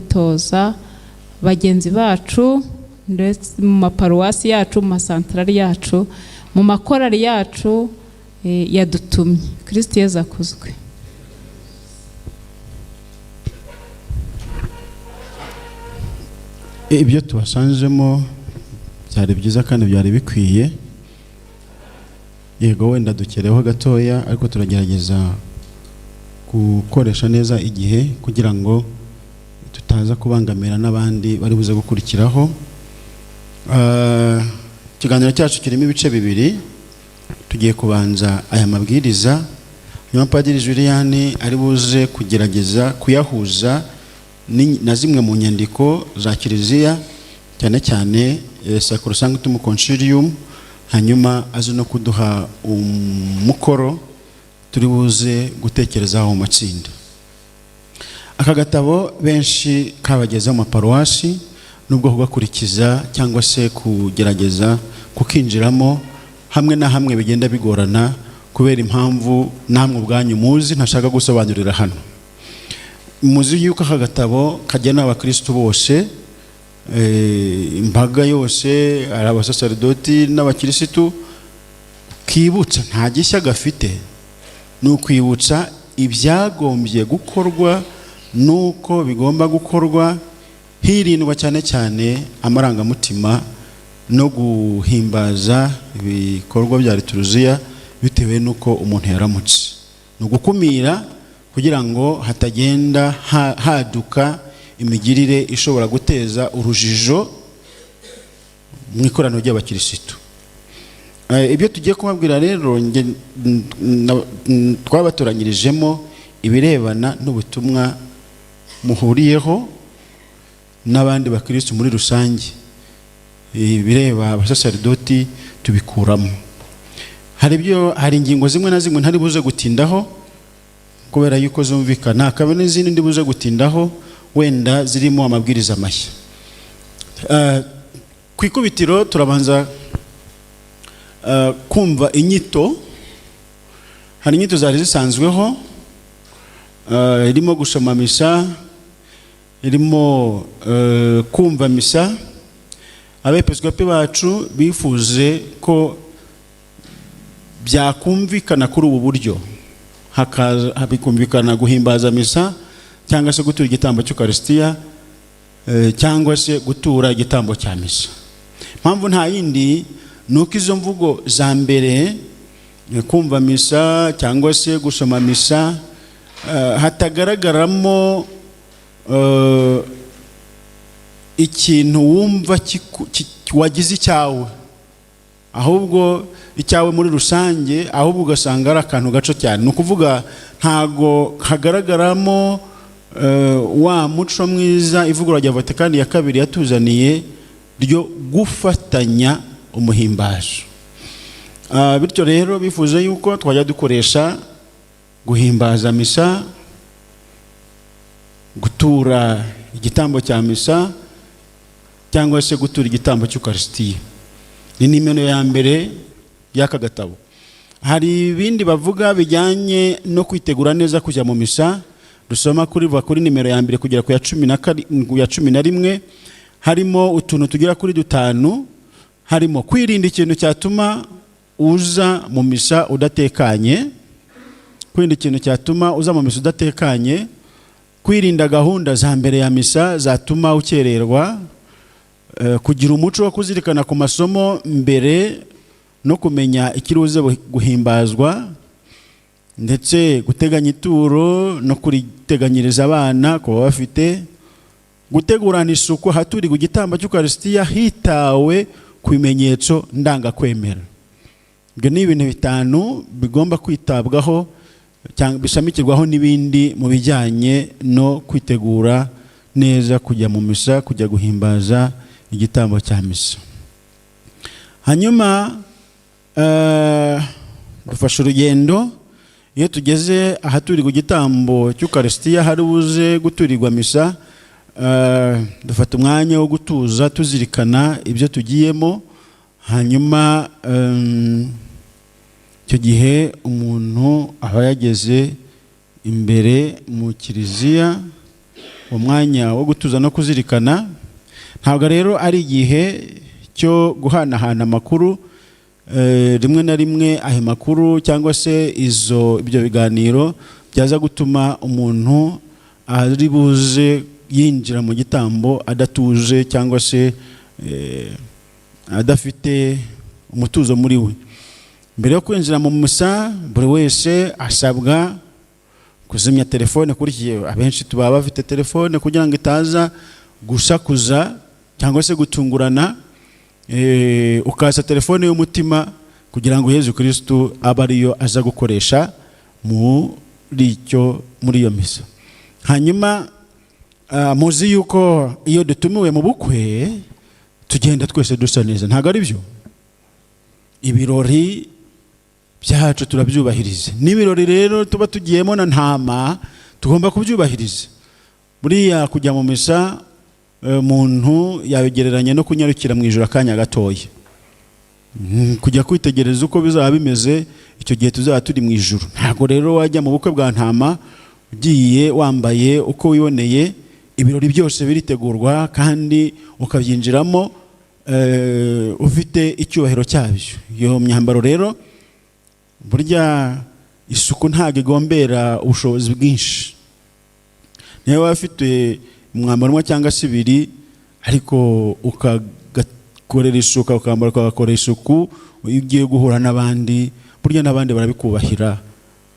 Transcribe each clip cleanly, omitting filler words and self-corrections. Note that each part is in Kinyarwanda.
kubitoza bagenzi bacu, ndetse mu maparuwasi yacu, mu masantarari yacu, mu makorari yacu yadutumye. Kristo Yezu akuzwe. Ibyo tubasanzemo byari byiza kandi byari bikwiye. Yego wenda dukereho gatoya, ariko turagerageza gukoresha neza igihe kugira ngo tutaza kubangamira n'abandi bari buze gukurikiraho. Ikiganiro cyacu kirimo ibice bibiri. Tugiye kubanza aya mabwiriza, nyuma Padiri Julian ari buze kugerageza kuyahuza na zimwe mu nyandiko za Kiliziya, cyane cyane Sacrosanctum Concilium, hanyuma aze no kuduha umukoro turi buze gutekerezaho mu matsinda. Aka gatabo benshi kabageze mu maparuwasi, nubwo kugakurikiza cyangwa se kugerageza kukinjiramo hamwe na hamwe bigenda bigorana kubera impamvu namwe ubwanyu muzi ntashaka gusobanurira hano. Muzi yuko aka gatabo kagena abakristo bose, imbaga yose, ari abasaserdoti n'abakirisitu, kibutsa, nta gishya gafite, ni ukwibutsa ibyagombye gukorwa nuko bigomba gukorwa, hirindwa cyane cyane amarangamutima no guhimbaza ibikorwa bya liturujia bitewe n'uko umuntu yaramutse. Ni ugukumira kugira ngo hatagenda haduka imigirire ishobora guteza urujijo mu ikoraniro ry'abakirisitu. Ibyo tugiye kubabwira rero, twabatoranyirijemo ibirebana n'ubutumwa muhuriyeho n'abandi bakirisitu muri rusange. Ibireba abasaserdoti tubikuramo. Hari ingingo zimwe na zimwe ntari buze gutindaho kubera yuko zumvikana, hakaba n'izindi ndi buze gutindaho wenda zirimo amabwiriza mashya. Ku ikubitiro turabanza kumva inyito. Hari inyito zari zisanzweho, irimo gusoma misa, irimo kumva misa. Abepiskopi bacu bifuze ko byakumvikana kuri ubu buryo, hakaza bikumvikana guhimbaza misa cyangwa se gutura igitambo cy'Ukarisitiya, cyangwa se gutura igitambo cya misa. Impamvu nta yindi ni uko izo mvugo za mbere, kumva misa cyangwa se gusoma misa, hatagaragaramo ikintu wumva wagize icyawe, ahubwo icyawe muri rusange, ahubwo ugasanga ari akantu gato cyane. Ni ukuvuga ntago hagaragaramo wa muco mwiza ivugurura rya Vatikani ya kabiri yatuzaniye ryo gufatanya umuhimbazo. Bityo rero bifuza yuko twajya dukoresha guhimbaza misa, gutura igitambo cya misa cyangwa se gutura igitambo cy'Ukarisitiya. Ni nimero ya mbere y'aka gatabo. Hari ibindi bavuga bijyanye no kwitegura neza kujya mu misa, dusoma kuri nimero ya mbere kugera ku ya 11. Harimo utuntu tugera kuri dutanu, harimo kwirinda ikintu cyatuma uza mu misa udatekanye, kwirinda ikintu cyatuma uza mu misa udatekanye, kwirinda gahunda za mbere ya misa zatuma ukererwa, kugira umuco wo kuzirikana ku masomo mbere no kumenya ikiri buze guhimbazwa, ndetse guteganya ituro no kuriteganyiriza abana kuba bafite, gutegurana isuku ahaturirwa igitambo cy'Ukarisitiya hitawe ku bimenyetso ndangakwemera. Ibyo ni ibintu bitanu bigomba kwitabwaho cyangwa bishamikirwaho n'ibindi mu bijyanye no kwitegura neza kujya mu misa, kujya guhimbaza igitambo cya misa. Hanyuma dufashe urugendo. Iyo tugeze ahaturirwa igitambo cy'Ukarisitiya hari buze guturirwa misa, dufata umwanya wo gutuza tuzirikana ibyo tugiyemo. Hanyuma icyo gihe umuntu aba yageze imbere mu kiliziya. Umwanya wo gutuza no kuzirikana ntabwo rero ari igihe cyo guhanahana amakuru. Rimwe na rimwe ayo makuru cyangwa se ibyo biganiro byaza gutuma umuntu ari buze yinjira mu gitambo adatuje cyangwa se adafite umutuzo muri we. Mbere yo kwinjira mu misa, buri wese asabwa kuzimya telefone. Kuri iki gihe abenshi tuba bafite telefone, kugira ngo itaza gusakuza cyangwa se gutungurana. Ukasa telefone y'umutima kugira ngo Yezu Kristu abe ariyo aza gukoresha muri iyo misa. Hanyuma muzi yuko iyo dutumiwe mu bukwe tugenda twese dusa neza, ntabwo ari byo? Ibirori byacu turabyubahiriza. N'ibirori rero tuba tugiyemo na Ntama tugomba kubyubahiriza. Buriya kujya mu misa, umuntu yabigereranya no kunyarukira mu ijoro akanya gatoya, kujya kwitegereza uko bizaba bimeze icyo gihe tuzaba turi mu ijuru. Ntabwo rero wajya mu bukwe bwa Ntama ugiye wambaye uko wiboneye. Ibirori byose biritegurwa kandi ukabyinjiramo ufite icyubahiro cyabyo. Iyo myambaro rero, burya isuku ntabwo igombera ubushobozi bwinshi. Niba waba ufite umwambaro umwe cyangwa se ibiri, ariko ukagakorera isuku, ukambara, ukagakorera isuku, iyo ugiye guhura n'abandi, burya n'abandi barabikubahira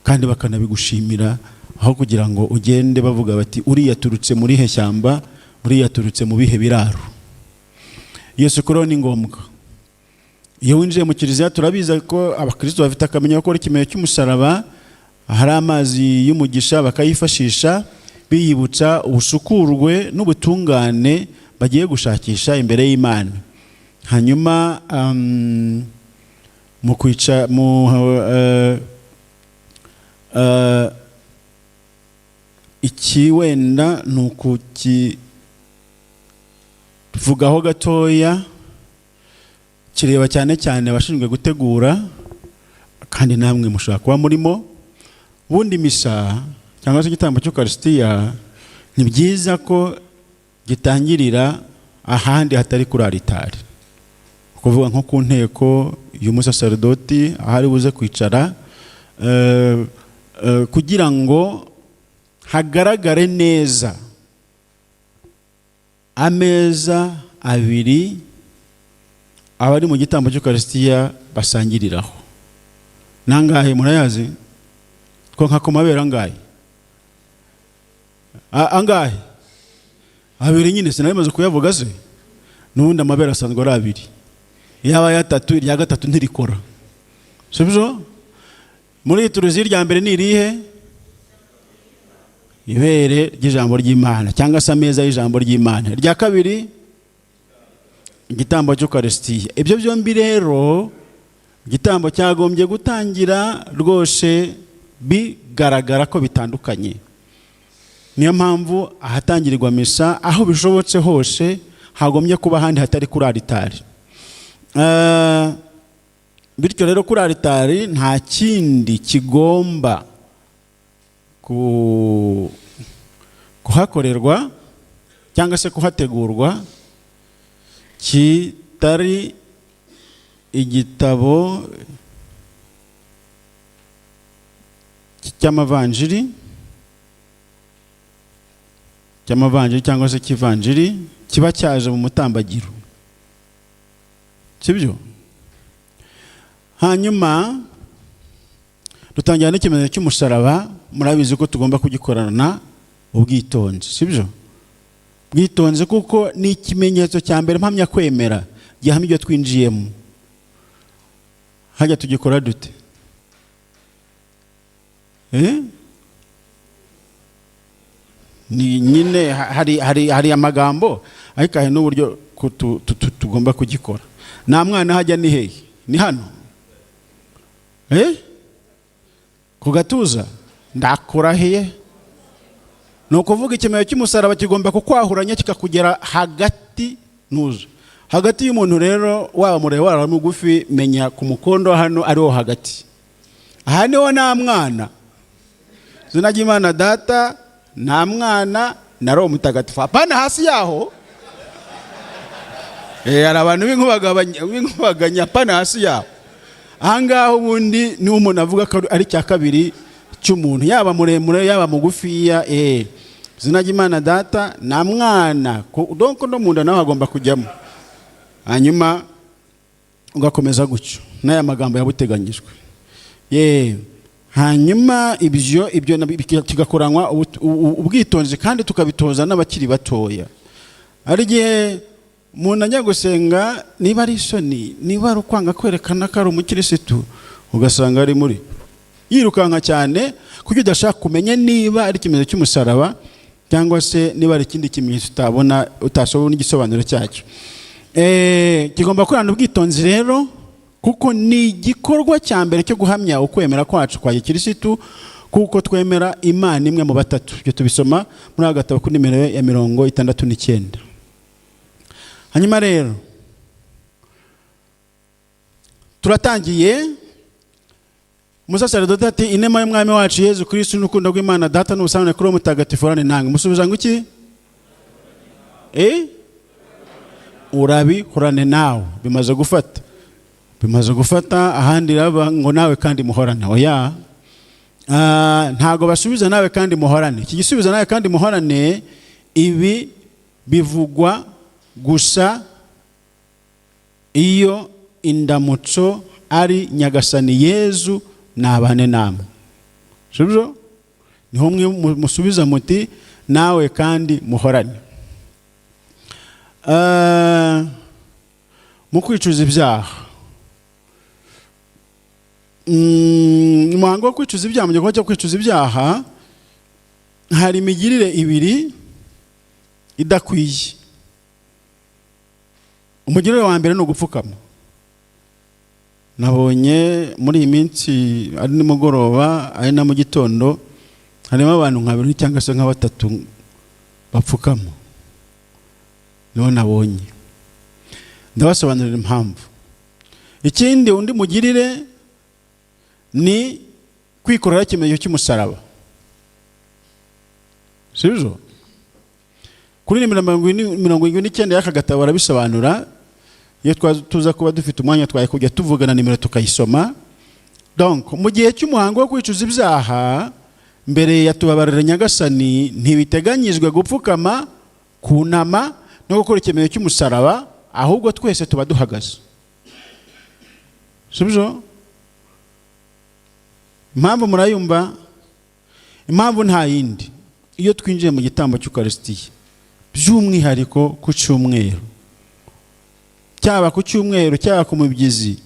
kandi bakanabigushimira, aho kugira ngo ugende bavuga bati: "Uriya aturutse muri he shyamba? Uriya aturutse mu bihe biraro?" Iyo suku rero ni ngombwa iyo winjiye mu kiliziya. Turabizi ko abakristo bafite akamenyero ko gukora ikimenyetso cy'umusaraba, hari amazi y'umugisha bakayifashisha biyibutsa ubusukurwe n'ubutungane bagiye gushakisha imbere y'Imana. Hanyuma mu kwica mu iki wenda ni ukukivugaho gatoya, kireba cyane cyane abashinzwe gutegura, kandi namwe mushobora kuba murimo. Ubundi misa cyangwa se igitambo cy'Ukarisitiya ni byiza ko gitangirira ahandi hatari kuri aritari, kuvuga nko ku nteko y'umusaserdoti, aho ari buze kwicara, kugira ngo hagaragare neza ameza abiri abari mu gitambo cy'Ukarisitiya basangiriraho. Nangahe murayazi? Ko nka ku mabere angahe? Angahe? Abiri nyine, sinari maze kuyavuga se? N'ubundi amabere asanzwe ari abiri, yaba atatu, irya gatatu ntirikora, sibyo? Muri turuzi, irya mbere ni irihe? Ibere ry'ijambo ry'Imana cyangwa se ameza y'ijambo ry'Imana. Irya kabiri, igitambo cy'Ukarisitiya. Ibyo byombi rero, igitambo cyagombye gutangira rwose bigaragara ko bitandukanye. Niyo mpamvu ahatangirirwa misa, aho bishobotse hose, hagombye kuba ahandi hatari kuri aritari. Bityo rero kuri aritari nta kindi kigomba kuhakorerwa cyangwa se kuhategurwa kitari igitabo cy'amavanjiri cyangwa se cy'ivanjiri kiba cyaje mu mutambagiro, sibyo? Hanyuma dutangira n'ikimenyetso cy'umusaraba. Murabizi ko tugomba kugikorana ubwitonzi, sibyo? Bwitonzi, kuko ni ikimenyetso cya mbere mpamya kwemera, gihamya ibyo twinjiyemo. Hajya tugikora dute? Eh? Ni nyine hari amagambo, ariko hari n'uburyo tugomba kugikora. Nta mwana hajya ni hehe? Ni hano, eh? Ku gatuza, ndakurahiye. Ni ukuvuga ikimenyetso cy'umusaraba kigomba kukwahuranya kikakugera hagati nuzu hagati y'umuntu. Rero waba murebe, waba mugufi, menya ku mukondo hano ariwo hagati. Aha niho nta mwana. Izina ry'Imana Data, nta Mwana, na Roho Mutagatifu. Hapana hasi yaho. Hari abantu b'inkubaganya, hapana hasi yaho. Ahangaha ubundi niho umuntu avuga ko ari icya kabiri cy'umuntu, yaba muremure, yaba mugufiya. Izina ry'Imana Data na Mwana, donc no mu nda nawe hagomba kujyamo, hanyuma ugakomeza gutyo n'aya magambo yabuteganyijwe. Ye, hanyuma ibyo kigakoranwa ubwitonzi, kandi tukabitoza n'abakiri batoya. Hari igihe umuntu ajya gusenga, niba ari isoni, niba ari ukwanga kwerekana ko ari umukirisitu, ugasanga ari muri yirukanka cyane, kuko udashaka kumenya niba ari ikimenyetso cy'umusaraba cyangwa se niba ari ikindi kimenyetso utabona, utashobora n'igisobanuro cyacyo. Kigomba gukorana ubwitonzi rero, kuko ni igikorwa cya mbere cyo guhamya ukwemera kwacu kwa gikirisitu, kuko twemera Imana imwe mu batatu. Ibyo tubisoma muri aka gatabo kuri nimero ya 69. Hanyuma rero turatangiye. Umusaseredoti ati: "Inema y'Umwami wacu Yezu Kristu n'urukundo rw'Imana Data n'ubusabane kuri uwo Mutagatifu horane namwe." Musubiza ngo iki? Urabihorane nawe. Bimaze gufata, bimaze gufata. Ahandi raba ngo "nawe kandi muhorane". Oya. Ntago basubiza "nawe kandi muhorane". Iki gisubizo "nawe kandi muhorane", ibi bivugwa gusa iyo indamutso ari "Nyagasani Yezu nabane namwe", sibyo? Niho mwe musubiza muti "nawe kandi muhorane". Mu kwicuza ibyaha, umuhango wo kwicuza ibyaha, mu gikorwa cyo kwicuza ibyaha hari imigirire ibiri idakwiye. Umugirire wa mbere ni ugupfukama. Nabonye muri iyi minsi, ari nimugoroba ari na mu gitondo, harimo abantu nka babiri cyangwa se nka batatu bapfukama, nibo nabonye. Ndabasobanurira impamvu. Ikindi, undi mugirire ni kwikorera ikimenyetso cy'umusaraba, sibyo? Kuri nimero 49 y'aka gatabo barabisobanura. Iyo tuza kuba dufite umwanya, twari kujya tuvugana nimero tukayisoma. Donc mu gihe cy'umuhango wo kwicuza ibyaha, mbere ya "Tubabarira Nyagasani", ntibiteganyijwe gupfukama, kunama no gukora ikimenyetso cy'umusaraba, ahubwo twese tuba duhagaze, sibyo? Impamvu murayumva? Impamvu nta yindi: iyo twinjiye mu gitambo cy'Ukarisitiya, by'umwihariko ku cyumweru, cyaba ku cyumweru, cyaba ku mubyizi,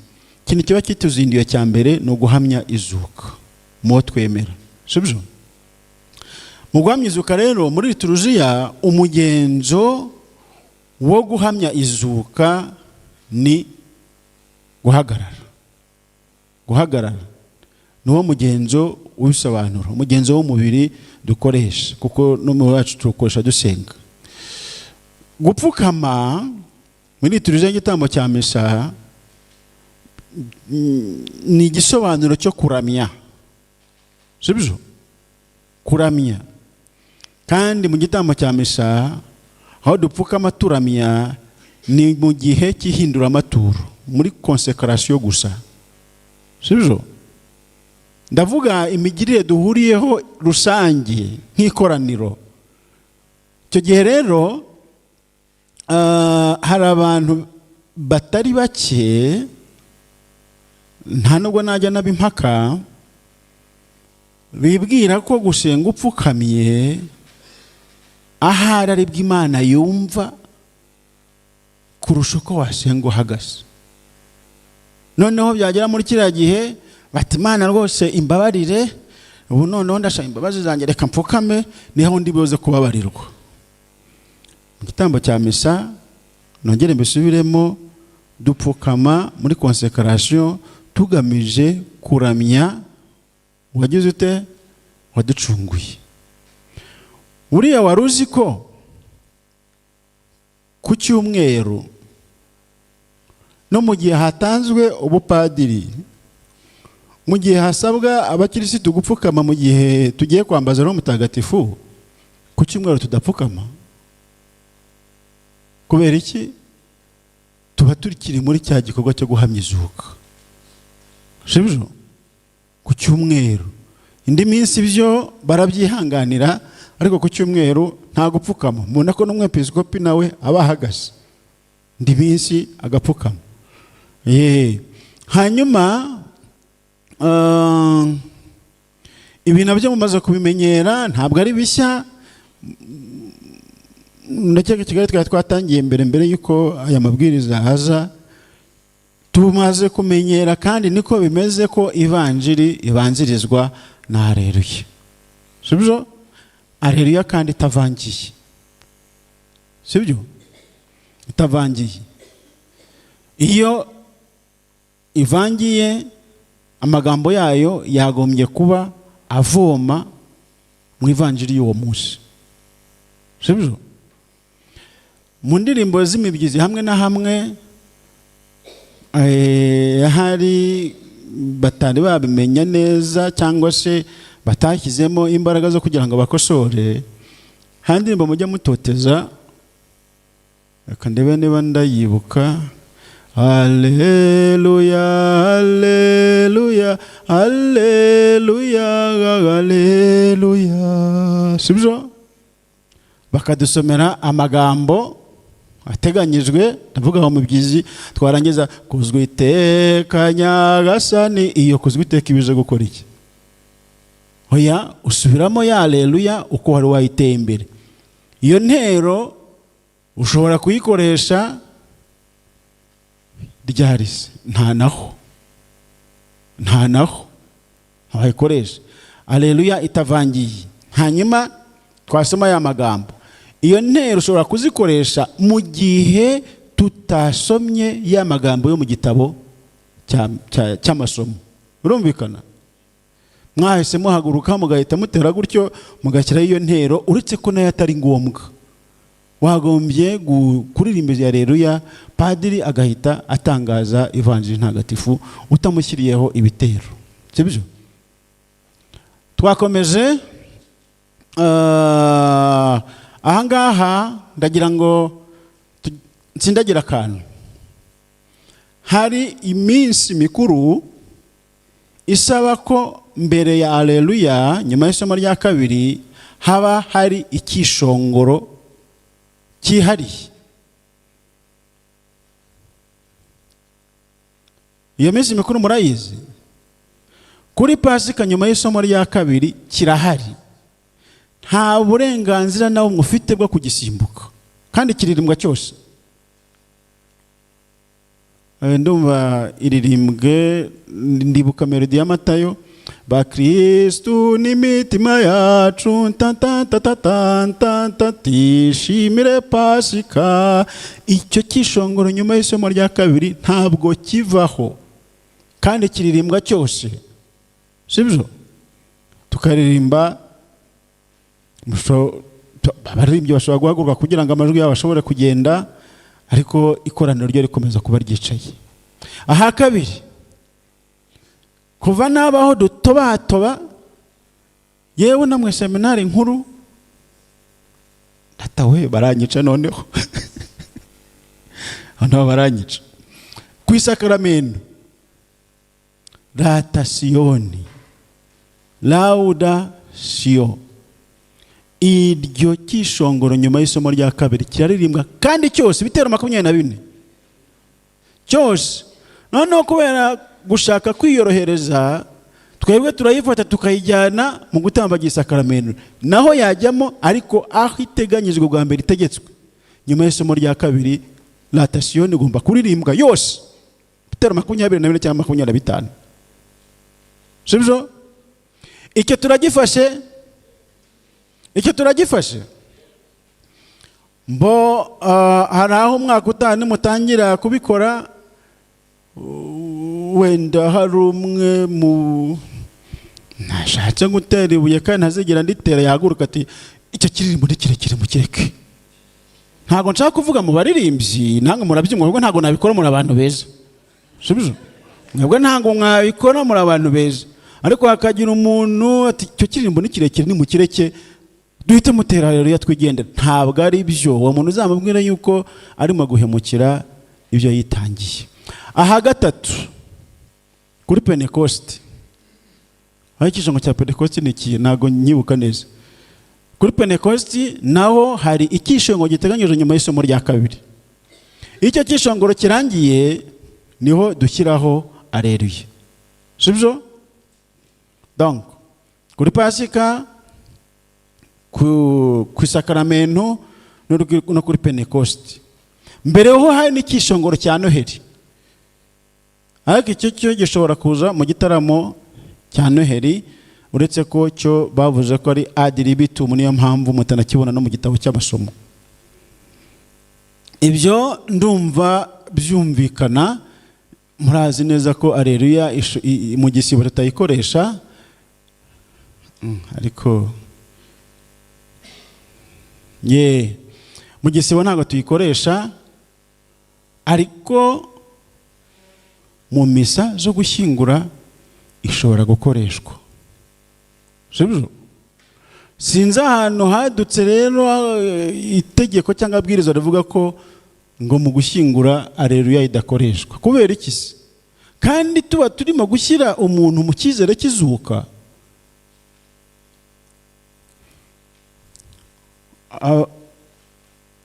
ikintu kiba kituzindiye cya mbere ni uguhamya izuka mu wo twemera, sibyo? Mu guhamya izuka rero, muri liturujiya, umugenzo wo guhamya izuka ni guhagarara. Guhagarara ni wo mugenzo ubisobanura, umugenzo w'umubiri dukoresha, kuko n'umubiri wacu tuwukoresha dusenga. Gupfukama muri liturujiya y'igitambo cya misa ni igisobanuro cyo kuramya, sibyo? Kuramya. Kandi mu gitambo cya misa, aho dupfukama turamya ni mu gihe cy'ihinduramaturo, muri consécration gusa, sibyo? Ndavuga imigirire duhuriyeho rusange nk'ikoraniro. Icyo gihe rero hari abantu batari bake, nta nubwo najya naba impaka, bibwira ko gusenga upfukamiye ahari aribwo Imana yumva kurusha uko wasenga uhagaze. Noneho byagera muri kiriya gihe bati: "Imana rwose imbabarire, ubu noneho ndashaka imbabazi zanjye, reka mpfukame, niho ndi buze kubabarirwa." Mu gitambo cya misa, nongere mbisubiremo, dupfukama muri consécration tugamije kuramya uwagize ute? Waducunguye. Buriya wari uzi ko ku cyumweru, no mu gihe hatanzwe ubupadiri, mu gihe hasabwa abakirisitu gupfukama mu gihe tugiye kwambaza Roho Mutagatifu, Ku cyumweru tudapfukama kubera iki? Tuba tukiri muri cya gikorwa cyo guhamya izuka, sibyo? Ku cyumweru, indi minsi byo barabyihanganira, ariko ku cyumweru nta gupfukama. Mubona ko n'umwepiskopi nawe aba ahagaze, indi minsi agapfukama. Ye, hanyuma ibi nabyo mumaze kubimenyera, ntabwo ari bishya. Ndakeka Kigali twari twatangiye mbere y'uko aya mabwiriza aza. Tumaze kumenyera, kandi niko bimeze, ko ivanjiri ibanzirizwa na areruya, sibyo? Areruya kandi itavangiye, sibyo? Itavangiye. Iyo ivangiye, amagambo yayo yagombye kuba avoma mu ivanjiri y'uwo munsi, sibyo? Mu ndirimbo z'imibyizi hamwe na hamwe hari batari babimenya neza cyangwa se batashyizemo imbaraga zo kugira ngo bakosore. Hari indirimbo mujya mutoteza, reka ndebe niba ndayibuka: "Aleluya, aleluya, aleluya, aleluya", sibyo? Bakadusomera amagambo ateganyijwe, ndavuga aho mu byizi, twarangiza "Kuzwa iteka Nyagasani". Iyo "Kuzwa iteka" ibije gukora iki? Oya, usubiramo ya aleluya uko wari wayiteye imbere. Iyo ntero ushobora kuyikoresha ryarese? Nta naho, nta naho wayikoresha aleluya itavangiye. Hanyuma twasoma ya magambo. Iyo ntero ushobora kuzikoresha mu gihe tutasomye ya magambo yo mu gitabo cy'amasomo. Birumvikana, mwahise muhaguruka mugahita mutera gutyo, mugashyiraho iyo ntero, uretse ko nayo atari ngombwa. Wagombye kuririmba ya aleluya, padiri agahita atangaza ivanjiri ntagatifu utamushyiriyeho ibitero, sibyo? Twakomeje. Ahangaha ndagira ngo nsindagira akantu. Hari iminsi mikuru isaba ko mbere ya aleluya, nyuma y'isomo rya kabiri, haba hari icyishongoro cyihariye. Iyo minsi mikuru murayizi. Kuri Pasika, nyuma y'isomo rya kabiri kirahari, nta burenganzira nawe mufite bwo kugisimbuka, kandi kiririmbwa cyose. Ndumva iririmbwe, ndibuka melodi ya Matayo: "Bakristu n'imitima yacu ta tishimire Pasika". Icyo cyishongoro nyuma y'isomo rya kabiri ntabwo kivaho, kandi kiririmbwa cyose, sibyo? Tukaririmba, abaririmbyi bashobora guhaguruka kugira ngo amajwi yabo ashobore kugenda, ariko ikoraniro ryo rikomeza kuba ryicaye. Aha kabiri, kuva nabaho dutobatoba, yewe na mu seminari nkuru, data we baranyica. Noneho nabo baranyica. Ku isakaramento, latasiyoni, laudatio, iryo cyishongoro nyuma y'isomo rya kabiri kiraririmbwa kandi cyose, ibitero 24 cyose. Noneho kubera gushaka kwiyorohereza, twebwe turayifata tukayijyana mu gutambagira isakaramento, naho yajyamo, ariko aho iteganyijwe bwa mbere, itegetswe nyuma y'isomo rya kabiri, latasiyoni igomba kuririmbwa yose, ibitero 24 cyangwa 25, sibyo? Icyo turagifashe, icyo turagifashe. Mbo hari aho umwaka utaha nimutangira kubikora, wenda hari umwe mu ntashatse gutera ibuye kandi ntazigera nditera, yahaguruka ati: "Icyo kiririmbo ni kirekire, mukireke." Ntabwo nshaka kuvuga mu baririmbyi, ntabwo murabyumva, kuko ntabwo nabikora, muri abantu beza, sibyo? Mwebwe ntabwo mwabikora, muri abantu beza, ariko hakagira umuntu ati: "Icyo kiririmbo ni kirekire, nimukireke." Duhite mutera haleluya twigendera. Ntabwo ari byo. Uwo muntu uzamubwira yuko arimo guhemukira ibyo yitangiye. Aha gatatu, kuri Pentekoste, aho icyishongo cya Pentekoste ni iki? Ntabwo nyibuka neza. Kuri Pentekoste naho hari icyishongo giteganyijwe nyuma y'isomo rya kabiri. Icyo cyishongoro kirangiye niho dushyiraho aleluya, sibyo? Donc kuri Pasika, ku isakaramento no kuri Pentekoste. Mbere ho hari n'icyishongoro cya Noheli, ariko icyo cyo gishobora kuza mu gitaramo cya Noheli, uretse ko cyo bavuze ko ari ad libitum, niyo mpamvu mutanakibona no mu gitabo cy'amasomo. Ibyo ndumva byumvikana. Murazi neza ko aleluya mu gisibo tutayikoresha. Ariko ye mu gisibo ntabwo tuyikoresha, ariko mu misa zo gushyingura ishobora gukoreshwa, sibyo? Sinzi ahantu hadutse rero itegeko cyangwa abwiriza rivuga ko ngo mu gushyingura aleluya idakoreshwa. Kubera iki se, kandi tuba turimo gushyira umuntu mu cyizere cy'izuka?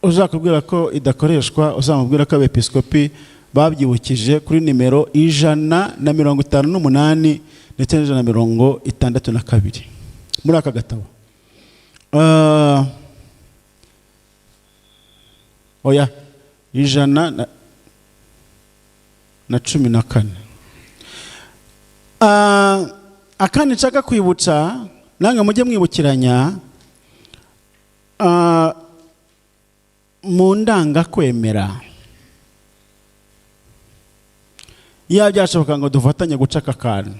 Uzakubwira ko idakoreshwa, uzamubwira ko abepiskopi babyibukije kuri nimero 158 ndetse n'162 muri aka gatabo. Oya, 114. Akandi nshaka kwibutsa, namwe mujye mwibukiranya, mu ndangakwemera, iyo byashoboka ngo dufatanye guca aka kantu.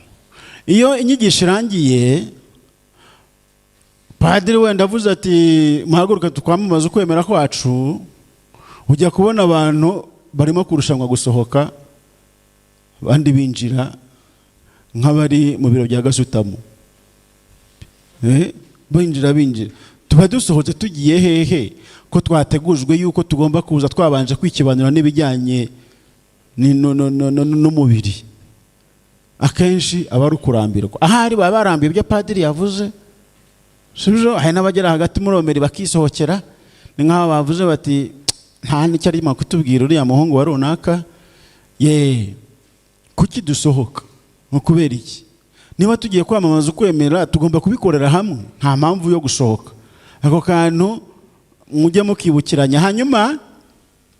Iyo inyigisho irangiye, padiri wenda avuze ati muhaguruke twamamaze ukwemera kwacu, ujya kubona abantu barimo kurushanwa gusohoka, abandi binjira nk'abari mu biro bya gasutamo. Binjira binjira, tuba dusohotse tugiye hehe, ko twategujwe yuko tugomba kuza twabanje kwikibanura n'ibijyanye n'umubiri? Akenshi aba ari ukurambirwa, ahari baba barambiwe ibyo padiri yavuze, sibyo? Hari n'abagera hagati muri omeri bakisohokera, ni nk'aho bavuze bati nta n'icyo arimo kutubwira uriya muhungu wa runaka. Ye, kuki dusohoka? Ni ukubera iki? Niba tugiye kwamamaza ukwemera, tugomba kubikorera hamwe, nta mpamvu yo gusohoka. Ako kantu mujye mukibukiranya. Hanyuma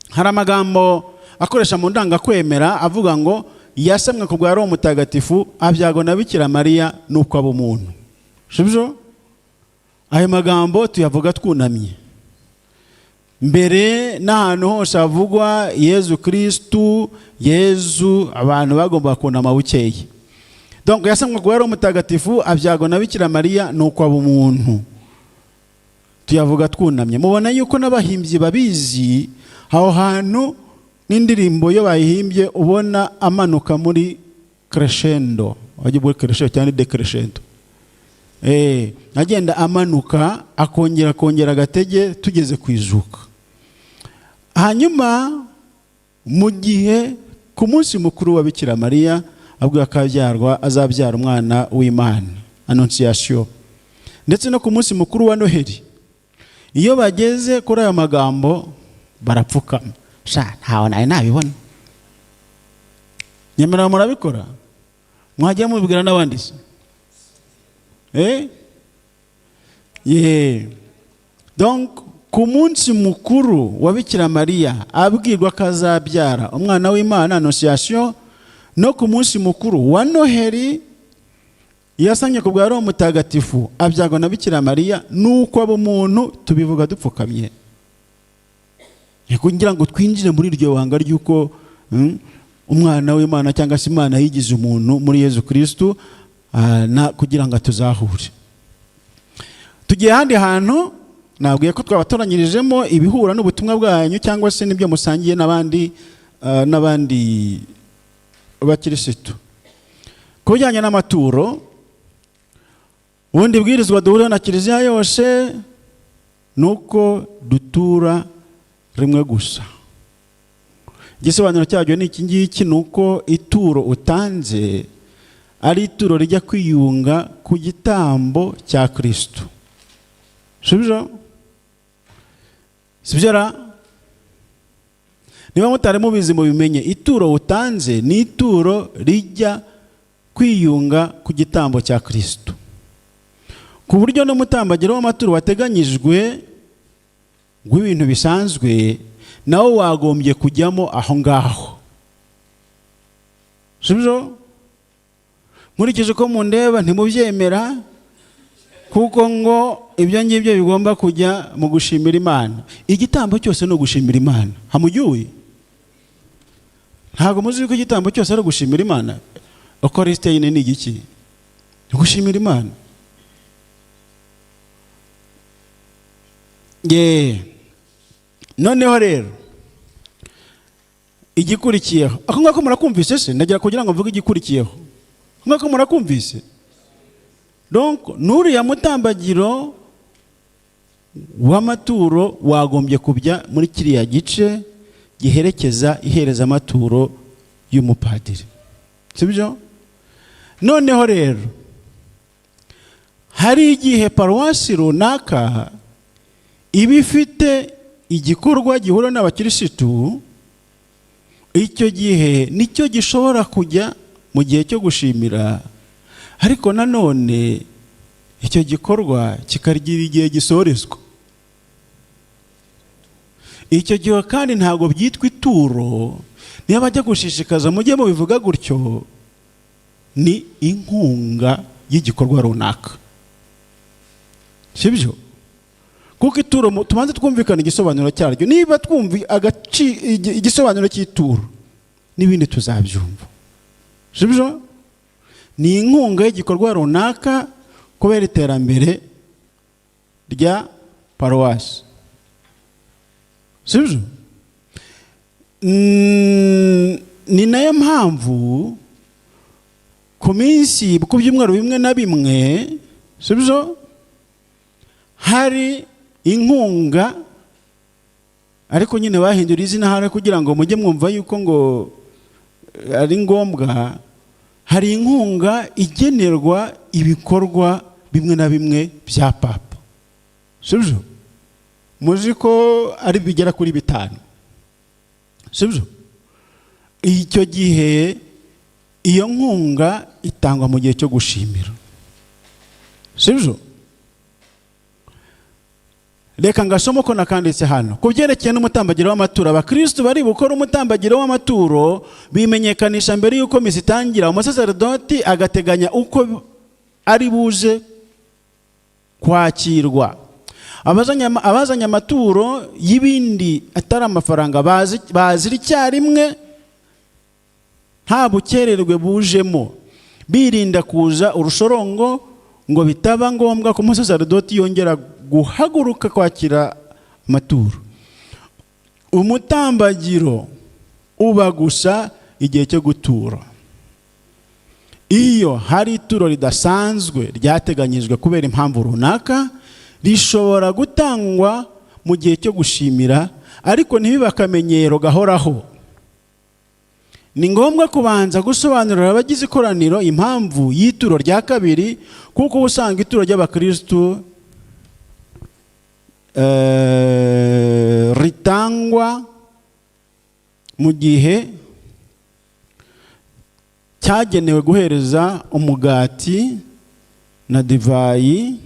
hari amagambo akoresha mu ndangakwemera avuga ngo yasamwe ku bwa Roho Mutagatifu, abyagwa na Bikira Mariya, nuko aba umuntu, sibyo? Ayo magambo tuyavuga twunamye. Mbere n'ahantu hose havugwa Yezu Kristu, Yezu, abantu bagomba kunama bukeye. Donc yasamwe ku bwa Roho Mutagatifu, abyagwa na Bikira Mariya, nuko aba umuntu, tuyavuga twunamye. Mubona yuko n'abahimbyi babizi, aho hantu n'indirimbo iyo bayihimbye ubona amanuka muri crescendo, wajya ubwo crescendo cyangwa decrescendo, agenda amanuka akongera akongera agatege tugeze ku izuka. Hanyuma mu gihe ku munsi mukuru wa Bikira Mariya abwiwe ko azabyara umwana w'Imana, Annonciation, ndetse no ku munsi mukuru wa Noheli, iyo bageze kuri ayo magambo barapfukama. Sha, ntawe nari nabibona. Nyamara murabikora, mwajya mubibwira n'abandi se? Ye, donc ku munsi mukuru wa Bikira Mariya abwirwa ko azabyara umwana w'Imana, Annonciation, no ku munsi mukuru wa Noheli yasamye ku bwa Roho Mutagatifu, abyagwa na Bikira Mariya, nuko aba umuntu, tubivuga dupfukamye kugira ngo twinjire muri iryo banga ry'uko umwana w'Imana cyangwa se Imana yigize umuntu muri Yezu Kristu, kugira ngo atuzahure. Tugiye ahandi hantu nabwiye ko twabatoranyirijemo ibihura n'ubutumwa bwanyu cyangwa se n'ibyo musangiye n'abandi bakirisitu. Ku bijyanye n'amaturo, ubundi bwirizwa duhuriyeho na kiliziya yose Ni uko dutura rimwe gusa. Igisobanuro cyabyo ni iki ngiki: ni uko ituro utanze ari ituro rijya kwiyunga ku gitambo cya Kristo. Sibyo? Sibyo ra? Niba mutari mubizi, mubimenye. Ituro utanze ni ituro rijya kwiyunga ku gitambo cya Kristo, ku buryo n'umutambagiro w'amaturo wateganyijwe w'ibintu bisanzwe nawo wagombye kujyamo aho ngaho. Sibyo? Nkurikije uko mundeba, ntimubyemera, kuko ngo ibyo ngibyo bigomba kujya mu gushimira Imana. Igitambo cyose ni ugushimira Imana. Hamujyuye, ntabwo muzi yuko igitambo cyose ari ugushimira Imana? Ukarisite nyine ni igiki? Ni ugushimira Imana. Ye, noneho rero igikurikiyeho, ako ngako murakumvise se? Ndagira kugira ngo mvuge igikurikiyeho. Ako ngako murakumvise? Donc n'uriya mutambagiro w'amaturo wagombye kujya muri kiriya gice giherekeza iherezamaturo y'umupadiri. Sibyo? Noneho rero hari igihe paruwasi runaka iba ifite igikorwa gihura n'abakirisitu. Icyo gihe nicyo gishobora kujya mu gihe cyo gushimira, ariko nanone icyo gikorwa kikagira igihe gisorezwa. Icyo gihe kandi ntabwo byitwa ituro. Niba bajya gushishikaza, mujye mubivuga gutyo: ni inkunga y'igikorwa runaka. Sibyo? Kuko ituro, tubanze twumvikane igisobanuro cyaryo. Niba twumva igisobanuro cy'ituro, n'ibindi tuzabyumva. Sibyo? Ni inkunga y'igikorwa runaka kubera iterambere rya paruwasi. Sibyo? Ni nayo mpamvu ku minsi, ku byumweru bimwe na bimwe, sibyo, hari inkunga, ariko nyine bahindura izina hari kugira ngo mujye mwumva yuko ngo ari ngombwa. Hari inkunga igenerwa ibikorwa bimwe na bimwe bya Papa. Sibyo? Muzi ko ari bigera kuri 5. Sibyo? Icyo gihe iyo nkunga itangwa mu gihe cyo gushimira. Sibyo? Reka ngasoma ko nakanditse hano. Ku byerekeye n'umutambagiro w'amaturo, abakristu bari bukore umutambagiro w'amaturo bimenyekanisha mbere y'uko misa itangira, umusaserodoti agateganya uko ari buze kwakirwa. Abazanye amaturo y'ibindi atari amafaranga bazira icyarimwe, nta bukererwe bujemo, birinda kuza urushorongo ngo bitaba ngombwa ko umusaserodoti yongera guhaguruka kwakira amaturo. Umutambagiro uba gusa igihe cyo gutura. Iyo hari ituro ridasanzwe ryateganyijwe kubera impamvu runaka, rishobora gutangwa mu gihe cyo gushimira, ariko ntibibe akamenyero gahoraho. Ni ngombwa kubanza gusobanurira abagize ikoraniro impamvu y'ituro rya kabiri, kuko uba usanga ituro ry'abakirisitu ritangwa mu gihe cyagenewe guhereza umugati na divayi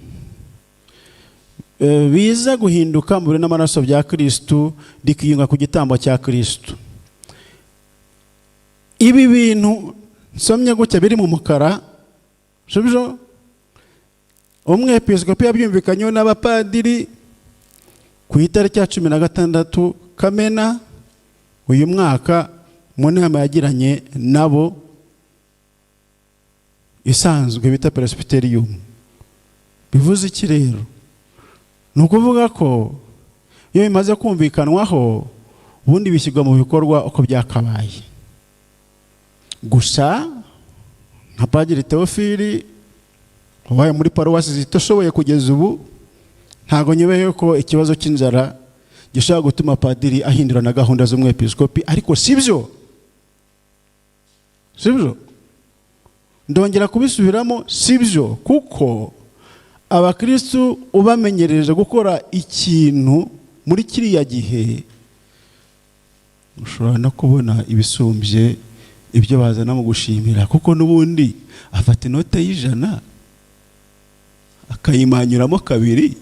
biza guhinduka umubiri n'amaraso bya Kirisitu, rikiyunga ku gitambo cya Kirisitu. Ibi bintu nsomye gutya biri mu mukara, sibyo? Umwepiskopi yabyumvikanyeho n'abapadiri ku itariki ya 16 Kamena uyu mwaka, mu nama yagiranye nabo isanzwe bita presbyterium. Bivuze iki rero? Ni ukuvuga ko iyo bimaze kumvikanwaho, ubundi bishyirwa mu bikorwa uko byakabaye. Gusa nka Padiri Teofili wabaye muri paruwasi zitishoboye kugeza ubu, Ntabwo nyobeye ko ikibazo cy'inzara gishobora gutuma padiri ahindura na gahunda z'umwepiskopi, ariko sibyo, sibyo. Ndongera kubisubiramo, sibyo, kuko abakristu ubamenyereje gukora ikintu muri kiriya gihe, ushobora no kubona ibisumbye ibyo bazana mu gushimira, kuko n'ubundi afata inote y'100 akayimanyuramo kabiri,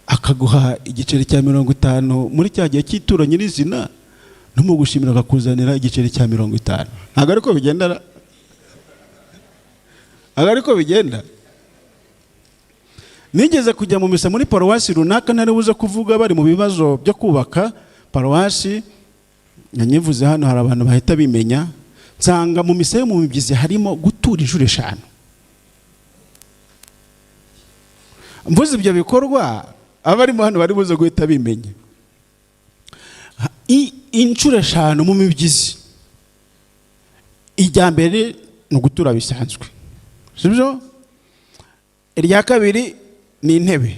akaguha igiceri cya 50 muri cya gihe cy'ituro nyirizina, no mu gushimira akakuzanira igiceri cya 50. Ntabwo ariko bigenda, ntabwo ariko bigenda. Nigeze kujya mu misa muri paruwasi runaka ntari buze kuvuga, bari mu bibazo byo kubaka paruwasi, nyivuze hano hari abantu bahita bimenya. Nsanga mu misa yo mu mibyizi harimo gutura inshuro 5. Mvuze ibyo bikorwa, abarimo hano bari buze guhita bimenya. Inshuro 5 mu mibyizi. Ijya mbere ni ugutura bisanzwe, sibyo? Irya kabiri ni intebe,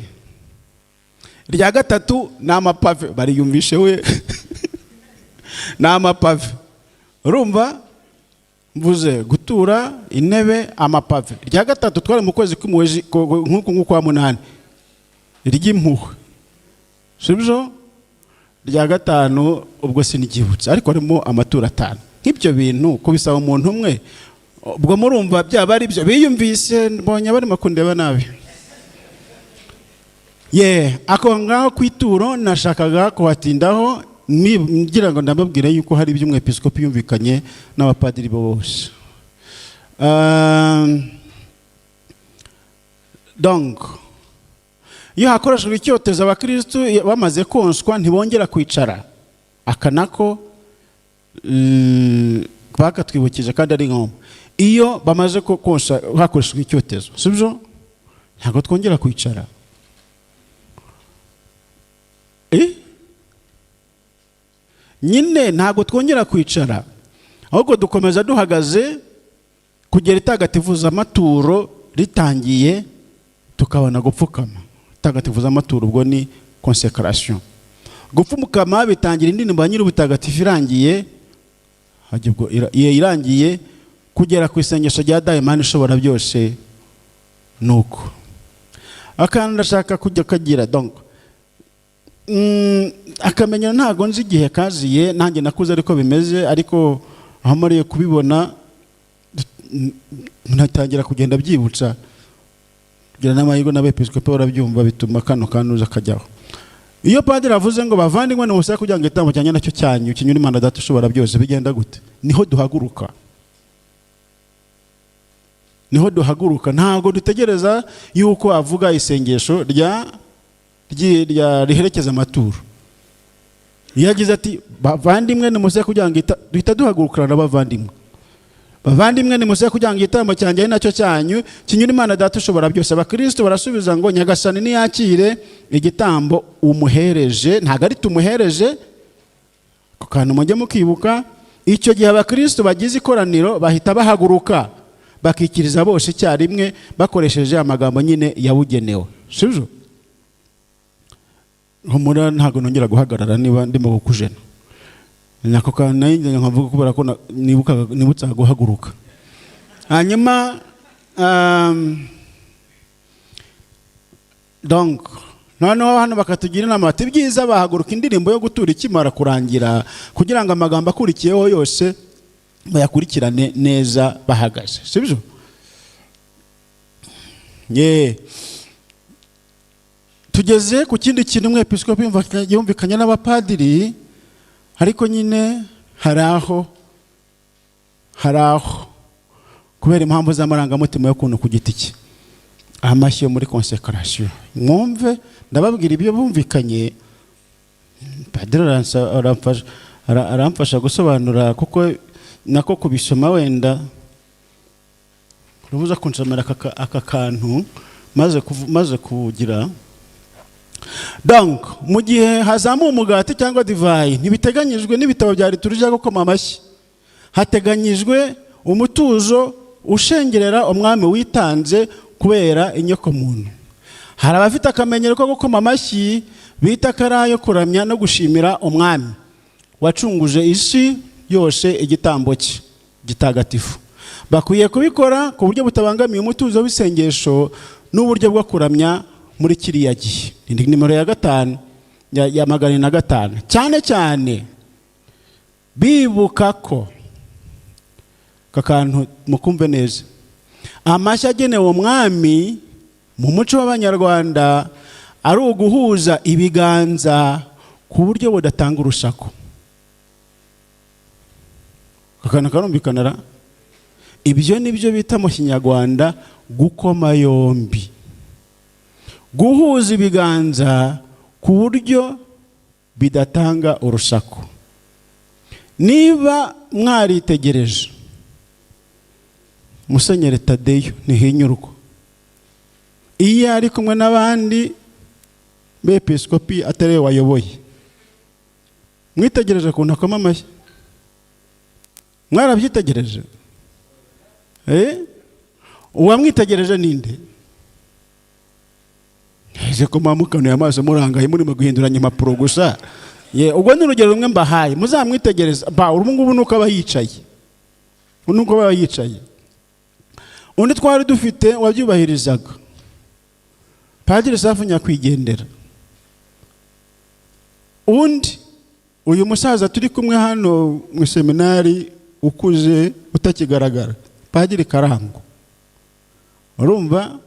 irya gatatu ni amapave, bariyumvishe we, ni amapave. Urumva mvuze gutura, intebe, amapave. Irya gatatu twari mu kwezi kw'impuhwe nk'uku nguku kwa 8, iry'impuhwe, sibyo? Irya gatanu ubwo sinigibutse, ariko harimo amaturo 5. Nk'ibyo bintu kubisaba umuntu umwe, ubwo murumva byaba ari byo biyumvise. Mbonye barimo kundeba nabi. Ye, ako ngaho ku ituro nashakaga kuhatindaho, ngira ngo ndababwire yuko hari ibyo umwepiskopi yumvikanye n'abapadiri bose. Donc iyo hakoreshejwe icyotezo, abakristu bamaze konswa ntibongera kwicara. Aka nako bakatwibukije kandi ari ngombwa. Iyo bamaze konsa hakoreshejwe icyotezo, sibyo, ntabwo twongera kwicara. Nyine ntabwo twongera kwicara, ahubwo dukomeza duhagaze kugera itagatifuzamaturo ritangiye, tukabona gupfukama. Itagatifuzamaturo ubwo ni consécration. Gupfukama bitangira indirimbo ya Nyir'ubutagatifu irangiye, hajya ubwo iyo irangiye kugera ku isengesho rya Dawe Imana ishobora byose. Nuko akantu ndashaka kujya kagira, donc akamenyero ntago nzi igihe kaziye, nanjye nakuze ariko bimeze, ariko aho mariye kubibona ntatangira kugenda byibutsa, kugira n'amahirwe n'abepiskopi barabyumva, bituma kano kanuza kajyaho. Iyo padiri avuze ngo bavandimwe nimusabe kugira ngo igitambo cyanjye nacyo cyanyu kinyure Imana Data ushobora byose, bigenda gute? Niho duhaguruka, niho duhaguruka. Ntabwo dutegereza yuko avuga isengesho rya riherekeza amaturo. Iyo agize ati bavandimwe nimusabe kugira ngo duhita duhagurukana n'abavandimwe. Bavandimwe nimusabe kugira ngo igitambo cyanjye ari nacyo cyanyu kinyure Imana Data ushobora byose. Abakristo barasubiza ngo Nyagasani niyakire igitambo umuhereje. Ntabwo ari tumuhereje, ako kantu mujye mukibuka. Icyo gihe abakristo bagize ikoraniro bahita bahaguruka, bakikiriza bose icyarimwe, bakoresheje amagambo nyine yabugenewe, sibyo? Humura, ntabwo nongera guhagarara niba ndimo kukujena. Nako kantu nayo nkavuga kubera ko nibutsaga guhaguruka. Hanyuma donc noneho hano bakatugira inama bati ibyiza bahaguruka indirimbo yo gutura ikimara kurangira, kugira ngo amagambo akurikiyeho yose bayakurikirane neza bahagaze, sibyo? Ye, tugeze ku kindi kintu umwepiskopi yumvikanye n'abapadiri, ariko nyine hari aho kubera impamvu z'amarangamutima y'ukuntu ku giti cye, amashyi yo muri consécration. Mwumve, ndababwira ibyo bumvikanye. Padiri aramfasha gusobanura, kuko nako kubisoma wenda urubuza kunsomera aka kantu maze kugira. Donc mu gihe hazamuwe umugati cyangwa divayi, ntibiteganyijwe n'ibitabo bya liturujia gukoma amashyi. Hateganyijwe umutuzo ushengerera umwami witanze kubera inyokomuntu. Hari abafite akamenyero ko gukoma amashyi bita ko ari ayo kuramya no gushimira umwami wacunguje isi yose igitambo cye gitagatifu. Bakwiye kubikora ku buryo butabangamiye umutuzo w'isengesho n'uburyo bwo kuramya muri kiriya gihe. Ni nimero ya 5 ya 405. Cyane cyane bibuka ko aka kantu mukumve neza, amashyi agenewe umwami mu muco w'Abanyarwanda ari uguhuza ibiganza ku buryo budatanga urusaku. Aka kantu karumvikana ra? Ibyo ni byo bita mu Kinyarwanda gukoma yombi, guhuza ibiganza ku buryo bidatanga urusaku. Niba mwaritegereje Musenyeri Tadeyo Ntihinyurwa iyo ari kumwe n'abandi bepiskopi atari we wayoboye, mwitegereje ukuntu akoma amashyi? Mwarabyitegereje? Uwamwitegereje ninde? Ese ko mukanuye amaso murangaye, murimo guhinduranya impapuro gusa? Ye, ubwo ni urugero rumwe mbahaye, muzamwitegereza. Ba ubu ngubu nuko aba yicaye, nuko aba yicaye. Undi twari dufite wabyubahirizaga, Padiri Safu nyakwigendera. Undi, uyu musaza turi kumwe hano mu seminari ukuze utakigaragara, Padiri Karango. Urumva,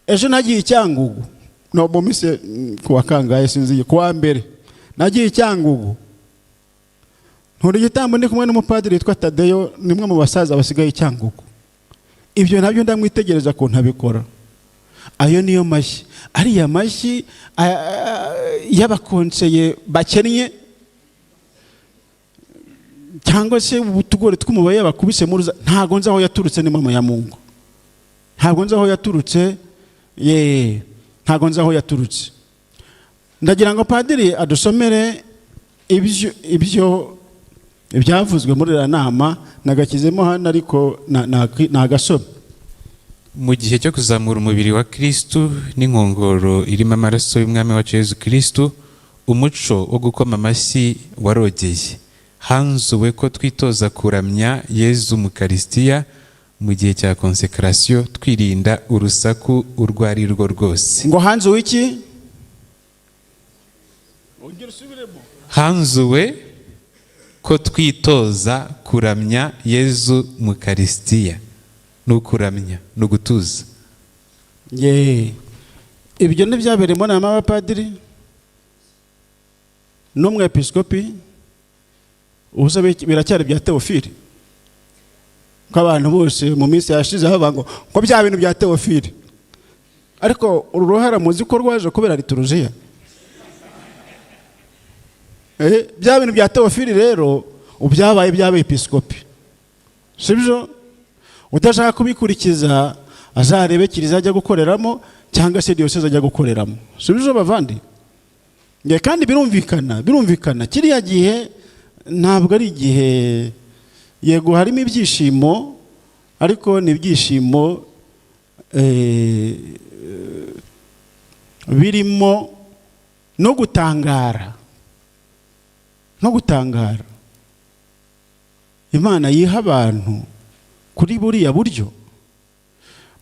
ejo nagiye i Cyangugu, no mu minsi ku wa kangahe sinzi, ku wa mbere nagiye i Cyangugu ntura igitambo ndi kumwe n'umupadiri witwa Tadeyo, ni umwe mu basaza basigaye i Cyangugu. Ibyo nabyo ndamwitegereza ukuntu abikora. Ayo niyo mashyi, ariya mashyi y'abakonseye bakennye cyangwa se utugori tw'umubare bakubise muri, ntago nzi aho yaturutse. Ni mama ya Mungu, ntabwo nzi aho yaturutse. Ye, ntabwo nzi aho yaturutse. Ndagira ngo padiri adusomere ibyo ibyavuzwe muri iriya nama. Nagakizemo hano ariko nagasome. Mu gihe cyo kuzamura umubiri wa Kristu n'inkongoro irimo amaraso y'umwami wacu Yezu Kristu, umuco wo gukoma amashyi warogeye. Hanzuwe ko twitoza kuramya Yezu mu Karisitiya mu gihe cya konsekarasiyo, twirinda urusaku urwo ari rwo rwose. Ngo hanzuwe iki? Hanzuwe ko twitoza kuramya Yezu mu Karisitiya. Ni ukuramya, ni ugutuza. Ye, ibyo ntibyabereye mu nama y'abapadiri n'umwepiskopi. Ubusa biracyari bya Teofili, ko abantu bose mu minsi yashize bavuga ngo bya bintu bya Teofili. Ariko uru ruhara muzi ko rwaje kubera liturujiya. Bya bintu bya Teofili rero ubyabaye by'abepiskopi, sibyo? Udashaka kubikurikiza azarebe kiliziya ajya gukoreramo cyangwa se diyoseze ajya gukoreramo, sibyo bavandi? Kandi birumvikana, kiriya gihe ntabwo ari igihe, yego harimo ibyishimo, ariko ni ibyishimo birimo no gutangara, no gutangara Imana yiha abantu kuri buriya buryo.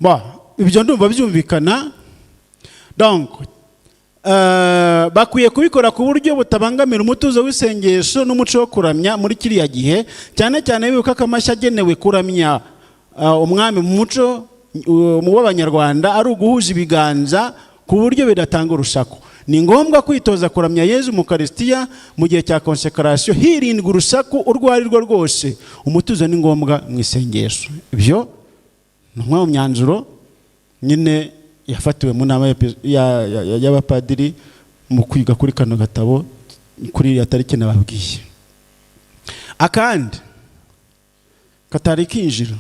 Ba ibyo ndumva byumvikana. Donc bakwiye kubikora ku buryo butabangamira umutuzo w'isengesho n'umuco wo kuramya muri kiriya gihe, cyane cyane bibuka ko amashyi agenewe kuramya umwami mu muco w'Abanyarwanda ari uguhuza ibiganza ku buryo bidatanga urusaku. Ni ngombwa kwitoza kuramya Yezu mu Karisitiya mu gihe cya konsekarasiyo, hirindwa urusaku urwo ari rwo rwose. Umutuzo ni ngombwa mu isengesho. Ibyo ni umwe mu myanzuro nyine yafatiwe mu nama y'abapadiri mu kwiga kuri kano gatabo kuri iriya tariki nababwiye. Akandi katari kinjira,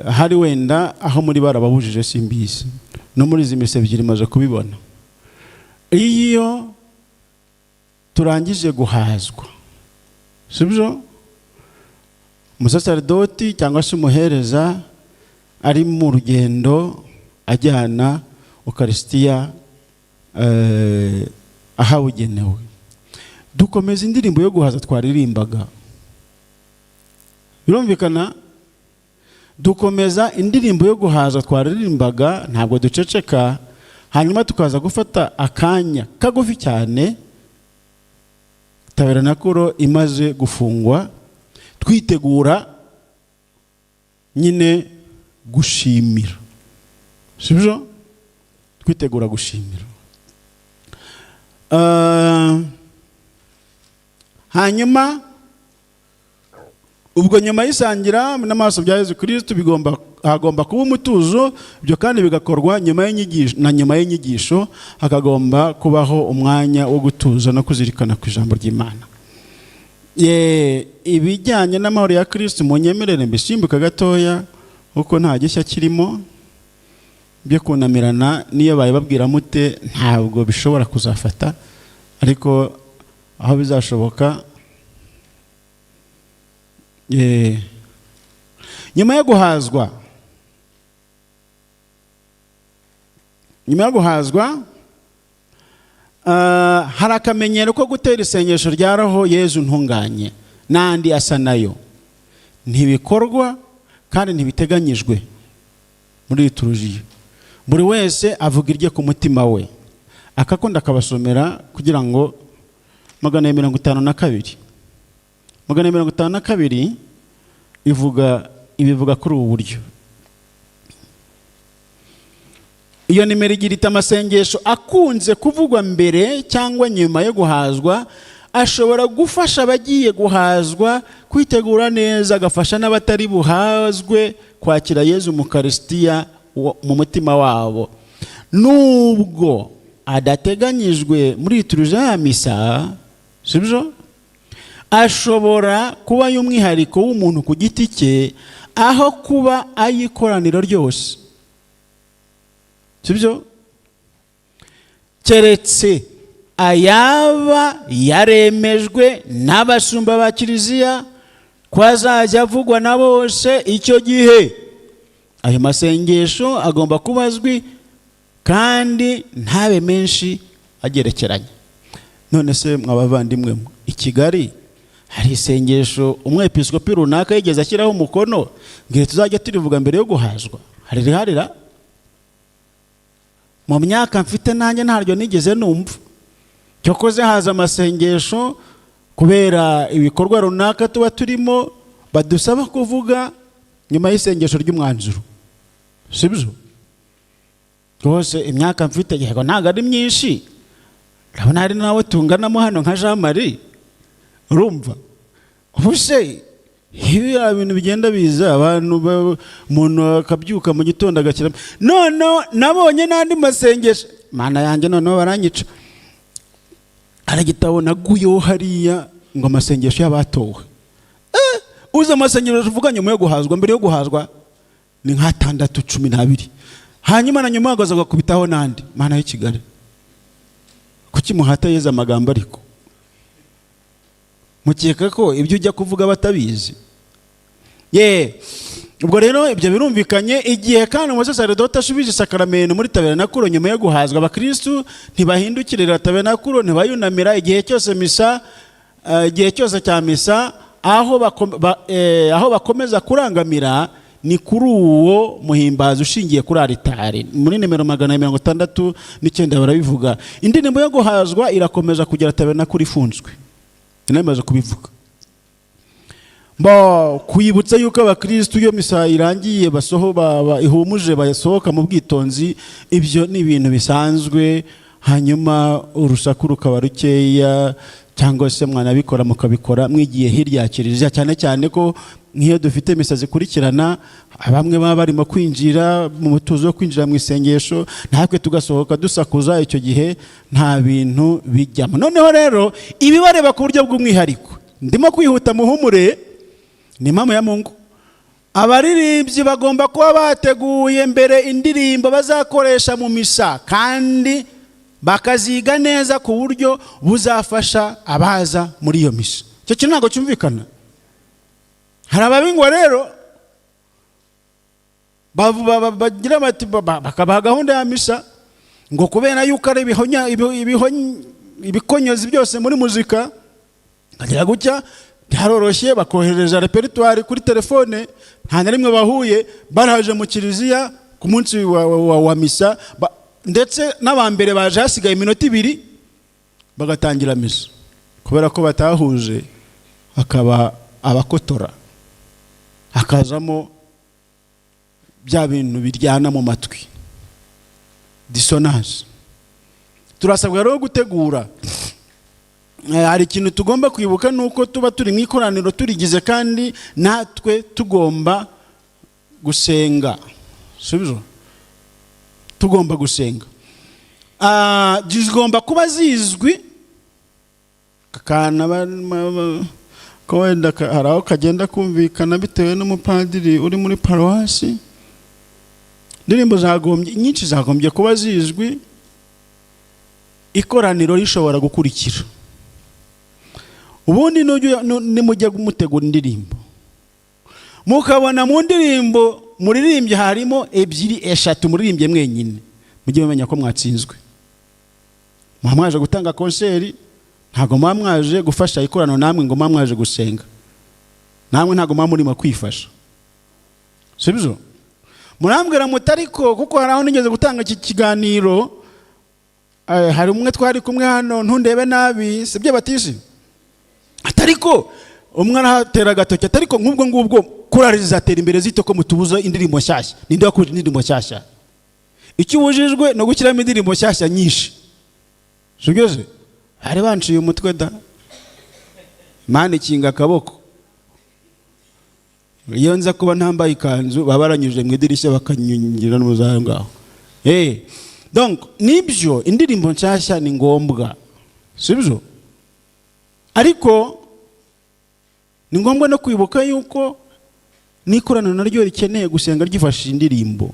hari wenda aho muri barababujije simbizi, no muri izi misa ebyiri maze kubibona. Iyo turangije guhazwa, sibyo, umusaseridoti cyangwa se umuhereza ari mu rugendo Ajyana ukarisitiya ahabugenewe. Dukomeza indirimbo yo guhaza twaririmbaga, birumvikana. Dukomeza indirimbo yo guhaza twaririmbaga, ntabwo duceceka. Hanyuma tukaza gufata akanya kagufi cyane taberanakuro imaze gufungwa, twitegura nyine gushimira, sibyo? Twitegura gushimira. Hanyuma ubwo nyuma y'isangira n'amaraso bya Yezu Kristo bigomba hagomba kuba umutuzo. Ibyo kandi bigakorwa nyuma y'inyigisho, na nyuma y'inyigisho hakagomba kubaho umwanya wo gutuza no kuzirikana ku ijambo ry'Imana. Ibijyanye n'amahoro ya Kristo, munyemerere mbisimbuka gatoya kuko nta gishya kirimo. Byo kunamirana niyo babibabwira mute, ntabwo bishobora kuzafata, ariko aho bizashoboka. Nyuma yo guhazwa, hari akamenyero ko gutera isengesho rya roho Yezu ntunganye n'andi asa nayo. Ntibikorwa kandi ntibiteganyijwe muri liturujiya. Buri wese avuga irye ku mutima we. Akakunda akabasomera kugira ngo 252, 252 ivuga ibivuga kuri ubu buryo. Iyo nimero igira iti: amasengesho akunze kuvugwa mbere cyangwa nyuma yo guhazwa ashobora gufasha abagiye guhazwa kwitegura neza, agafasha n'abatari buhazwe kwakira Yezu mu Karisitiya mu mutima wabo. Nubwo adateganyijwe muri liturujiya ya misa, sibyo, ashobora kuba y'umwihariko w'umuntu ku giti cye aho kuba ay'ikoraniro ryose, sibyo, keretse ayaba yaremejwe n'abashumba ba kiliziya ko azajya avugwa na bose. Icyo gihe ayo masengesho agomba kuba azwi kandi ntabe menshi agerekeranye. None se mwabavandimwe, i Kigali hari isengesho umwepiskopi runaka yigeze ashyiraho umukono ngo tuzajya turivuga mbere yo guhazwa? Hari riharira mu myaka mfite nanjye ntaryo nigeze numva. Cyokoze haza amasengesho kubera ibikorwa runaka tuba turimo badusaba kuvuga nyuma y'isengesho ry'umwanzuro, sibyo? Rwose imyaka mfite, yego, ntabwo ari myinshi. Ndabona hari nawe tunganamo hano nka Jean Marie. Urumva ubu se ibi bintu bigenda biza, abantu, umuntu akabyuka mu gitondo agashyiramo. Noneho nabonye n'andi masengesho, Mana yanjye, noneho baranyica. Hari igitabo naguyeho hariya ngo amasengesho y'abatowe. Uzi amasengesho uvuga nyuma yo guhazwa, mbere yo guhazwa ni nk'atandatu, 12, hanyuma na nyuma hagaza agakubitaho n'andi. Mana y'i Kigali, kuki muhata yeze amagambo? Ariko mukeka ko ibyo ujya kuvuga batabizi? Ye, ubwo rero ibyo birumvikanye. Igihe kandi umusaseredoti ashubije isakaramento muri taberanakuro nyuma yo guhazwa, abakristu ntibahindukirira taberanakuro, ntibayunamira igihe cyose misa, igihe cyose cya misa. Aho bakomeza kurangamira ni kuri uwo muhimbazi ushingiye kuri aritari. Muri nimero 269 barabivuga. Indirimbo yo guhazwa irakomeza kugera taberanakuro ifunzwe, namaze kubivuga. Bo kwibutsa yuko abakristu iyo misa irangiye basoho ihumuje basohoka mu bwitonzi, ibyo ni ibintu bisanzwe. Hanyuma urusaku rukaba rukeya, cyangwa se mwanabikora mukabikora mwigiye hirya ya kiliziya, cyane cyane ko nk'iyo dufite misa zikurikirana, bamwe baba barimo kwinjira mu mutuzo wo kwinjira mu isengesho, natwe tugasohoka dusakuza. Icyo gihe nta bintu bijyamo. Noneho rero ibibareba ku buryo bw'umwihariko, ndimo kwihuta, muhumure, ni impamvu ya Mungu. Abaririmbyi bagomba kuba bateguye mbere indirimbo bazakoresha mu misa, kandi bakaziga neza ku buryo buzafasha abaza muri iyo misa. Icyo kintu ntabwo cyumvikana. Hari ababingwa rero. Bagira bati bakabaha gahunda ya misa ngo kubera yuko ari ibikonyozi byose muri muzika, bagira gutya byaroroshye, bakohereza répertoire kuri telefone, nta na rimwe bahuye. Baraje mu kiliziya ku munsi wa misa, ndetse n'abambere baje hasigaye iminota 2 bagatangira misa, kubera ko batahuje, hakaba abakotora, hakazamo bya bintu biryana mu matwi, dissonance. Turasabwa rero gutegura. Hari ikintu tugomba kwibuka, ni uko tuba turi mu ikoraniro turigize, kandi natwe tugomba gusenga, sibyo? Tugomba gusenga. Zigomba kuba zizwi. Akana ko wenda hari aho kagenda kumvikana bitewe n'umupadiri uri muri paruwasi. Indirimbo zagombye, nyinshi zagombye kuba zizwi, ikoraniro rishobora gukurikira. Ubundi nimujya mutegura indirimbo, mukabona mu ndirimbo muririmbye harimo ebyiri, eshatu muririmbye mwenyine, mujye mumenya ko mwatsinzwe. Muba mwaje gutanga concert, ntabwo muba mwaje gufasha ikoraniro. Namwe ngo muba mwaje gusenga, namwe ntabwo muba murimo kwifasha, sibyo? Murambwira muti ariko kuko hari aho nigeze gutanga iki kiganiro, hari umwe twari kumwe hano, ntundebe nabi, sibyo batisi? Atariko umwe arahatera agatoki, atariko nk'ubwo ngubwo korali zizatera imbere zite ko mutubuza indirimbo nshyashya? Ninde wakuje indirimbo nshyashya? Icyo ubujijwe ni ugushyiramo indirimbo nshyashya nyinshi, sibyo se? Bari banciye umutwe da. Imana ikinga akaboko. Iyo nza kuba ntambaye ikanzu, baba baranyujije mu idirishya bakanyingira no mu ngaho. Donc nibyo, indirimbo nshyashya ni ngombwa, sibyo? Ariko ni ngombwa no kwibuka yuko n'ikoraniro naryo rikeneye gusenga ryifashishije indirimbo.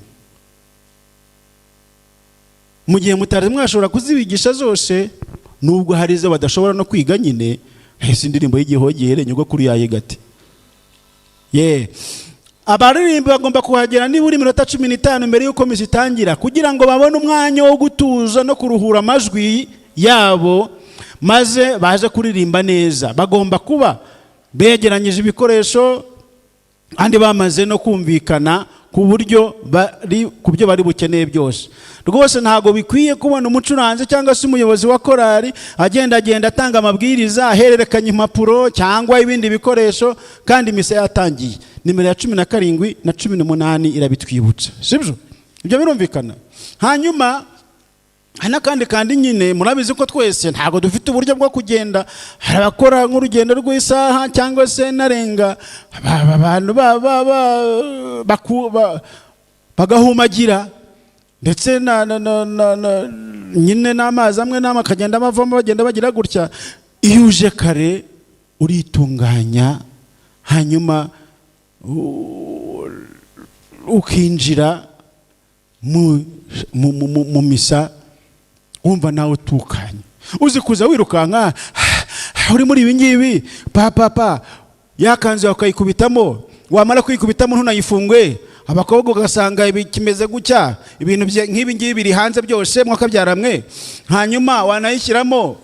Mu gihe mutari mwashobora kuzibigisha zose, nubwo hari izo badashobora no kwiga nyine, ese indirimbo y'igihogere nyogokuru yayigate ye? Abaririmbi bagomba kuhagera nibura iminota 15 mbere y'uko misa itangira, kugira ngo babone umwanya wo gutuza no kuruhura amajwi yabo, maze baze kuririmba neza. Bagomba kuba begeranyije ibikoresho kandi bamaze no kumvikana ku buryo bari ku byo bari bukeneye byose. Rwose ntabwo bikwiye kubona umucuranzi cyangwa se umuyobozi wa korali agenda agenda atanga amabwiriza, ahererekanya impapuro cyangwa ibindi bikoresho, kandi misa yatangiye. Nimero ya 17 na 18 irabitwibutsa, sibyo? Ibyo birumvikana. Hanyuma hari n'akandi kandi nyine, murabizi ko twese ntabwo dufite uburyo bwo kugenda. Hari abakora nk'urugendo rw'isaha cyangwa se narenga, abantu bagahumagira, ndetse na nyine n'amazi amwe n'amwe akagenda bavamo, bagenda bagira gutya. Iyo uje kare uritunganya, hanyuma ukinjira mu misa wumva nawe utukanye. Uzi kuza wirukanka uri muri ibi ngibi, pa pa pa, yakanzu ukayikubitamo, wamara kuyikubitamo ntunayifunge, abakobwa ugasanga ibi kimeze gutya, ibintu nk'ibi ngibi biri hanze byose mwakabyaramwe, hanyuma wanayishyiramo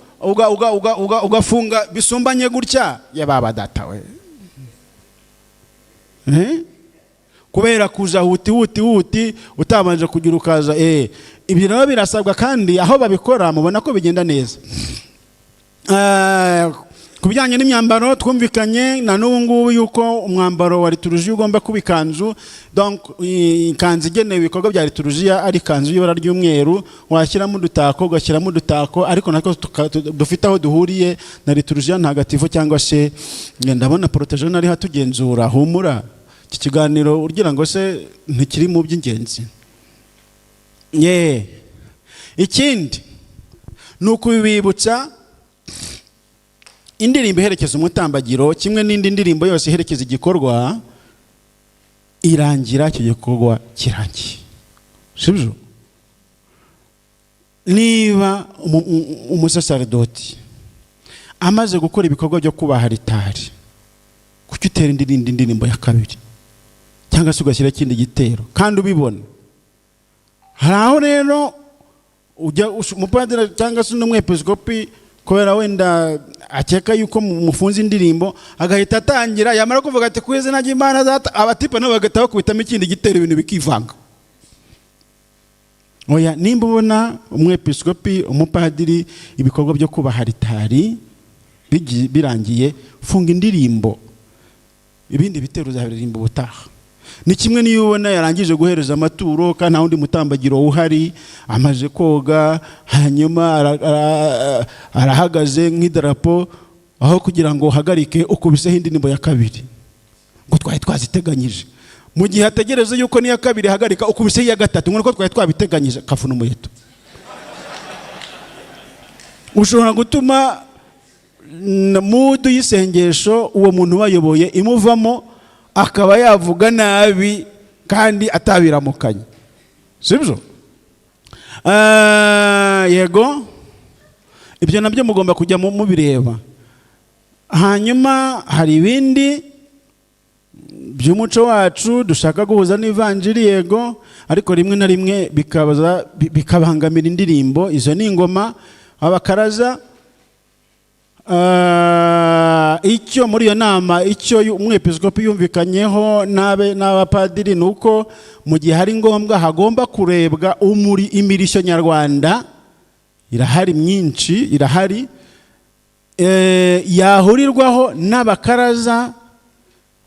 ugafunga bisumbanye gutya, ya baba data we! Eh? Kubera kuza huti huti huti, utabanje kugira ukaza. Ibyo nabo birasabwa, kandi aho babikora mubona ko bigenda neza. Ku bijyanye n'imyambaro, twumvikanye na n'ubu ngubu yuko umwambaro wa liturujiya ugomba kuba ikanzu. Donc ikanzu igenewe ibikorwa bya liturujiya ari ikanzu y'ibara ry'umweru, washyiramo udutako ugashyiramo udutako, ariko natwo dufite aho duhuriye na liturujiya ntagatifu. Cyangwa se ndabona porotejone ariho atugenzura. Humura, iki kiganiro ugira ngo se ntikiri mu by'ingenzi ye? Ikindi ni ukubibutsa, indirimbo iherekeza umutambagiro kimwe n'indi ndirimbo yose iherekeza igikorwa irangira icyo gikorwa kirangiye, sibyo? Niba umusasaridoti amaze gukora ibikorwa byo kubaha ritari, kuki utera indi ndirimbo ya kabiri? Cyangwa se ugashyira ikindi gitero kandi ubibona. Hari aho rero ujya umupadiri cyangwa se n'umwepiskopi, kubera wenda akeka yuko mufunze indirimbo, agahita atangira, yamara kuvuga ati "Ku izina ry'Imana Data", abatipe nabo bagahita bakubitamo ikindi gitero, ibintu bikivanga. Oya, nimba ubona umwepiskopi, umupadiri, ibikorwa byo kubaha ritari birangiye, funga indirimbo, ibindi bitero uzabiririmba ubutaha. Ni kimwe n'iyo ubona yarangije guhereza amaturo kandi nta wundi mutambagiro uhari, amaze koga, hanyuma arahagaze nk'idarapo, aho kugira ngo uhagarike ukubiseho indirimbo ya kabiri ngo twari twaziteganyije. Mu gihe ategereze yuko n'iya kabiri ihagarika, ukubiseho iya gatatu ngo nuko twari twabiteganyije. Kavuna umuheto. Ushobora gutuma mood y'isengesho uwo muntu ubayoboye imuvamo, akaba yavuga nabi kandi atabiramukanye, sibyo? Yego, ibyo nabyo mugomba kujya mubireba. Hanyuma hari ibindi by'umuco wacu dushaka guhuza n'ivanjiri, yego, ariko rimwe na rimwe bikabangamira indirimbo. Izo ni ingoma, abakaraza. Icyo muri iyo nama, icyo umwepiskopi yumvikanyeho n'abe n'abapadiri ni uko mu gihe hari ngombwa hagomba kurebwa umuri imirishyo nyarwanda irahari myinshi irahari, yahurirwaho n'abakaraza,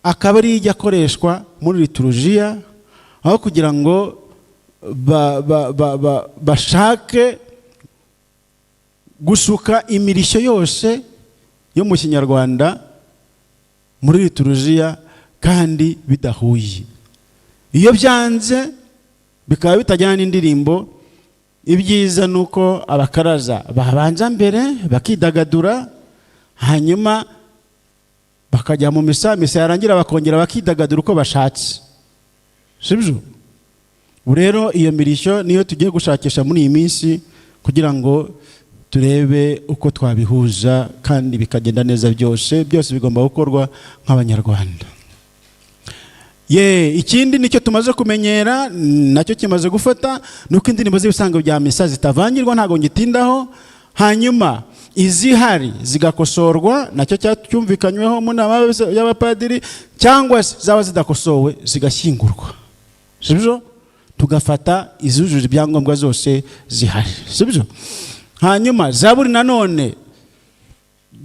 akaba ari ijya akoreshwa muri liturujiya, aho kugira ngo bashake gusuka imirishyo yose yo mu Kinyarwanda muri liturujiya kandi bidahuye. Iyo byanze bikaba bitajyana n'indirimbo, ibyiza ni uko abakaraza babanza mbere bakidagadura, hanyuma bakajya mu misa, misa yarangira bakongera bakidagadura uko bashatse, sibyo? Ubu rero iyo mirishyo niyo tugiye gushakisha muri iyi minsi kugira ngo turebe uko twabihuza kandi bikagenda neza. Byose byose bigomba gukorwa nk'Abanyarwanda. Ye, ikindi nicyo tumaze kumenyera, nacyo kimaze gufata, ni uko indirimbo z'ibisango bya misa zitavangirwa, ntabwo ngitindaho. Hanyuma izihari zigakosorwa, nacyo cyumvikanyweho mu nama y'abapadiri, cyangwa se zaba zidakosowe zigashyingurwa, sibyo? Tugafata izujuje ibyangombwa zose zihari, sibyo? Hanyuma zaburi nanone.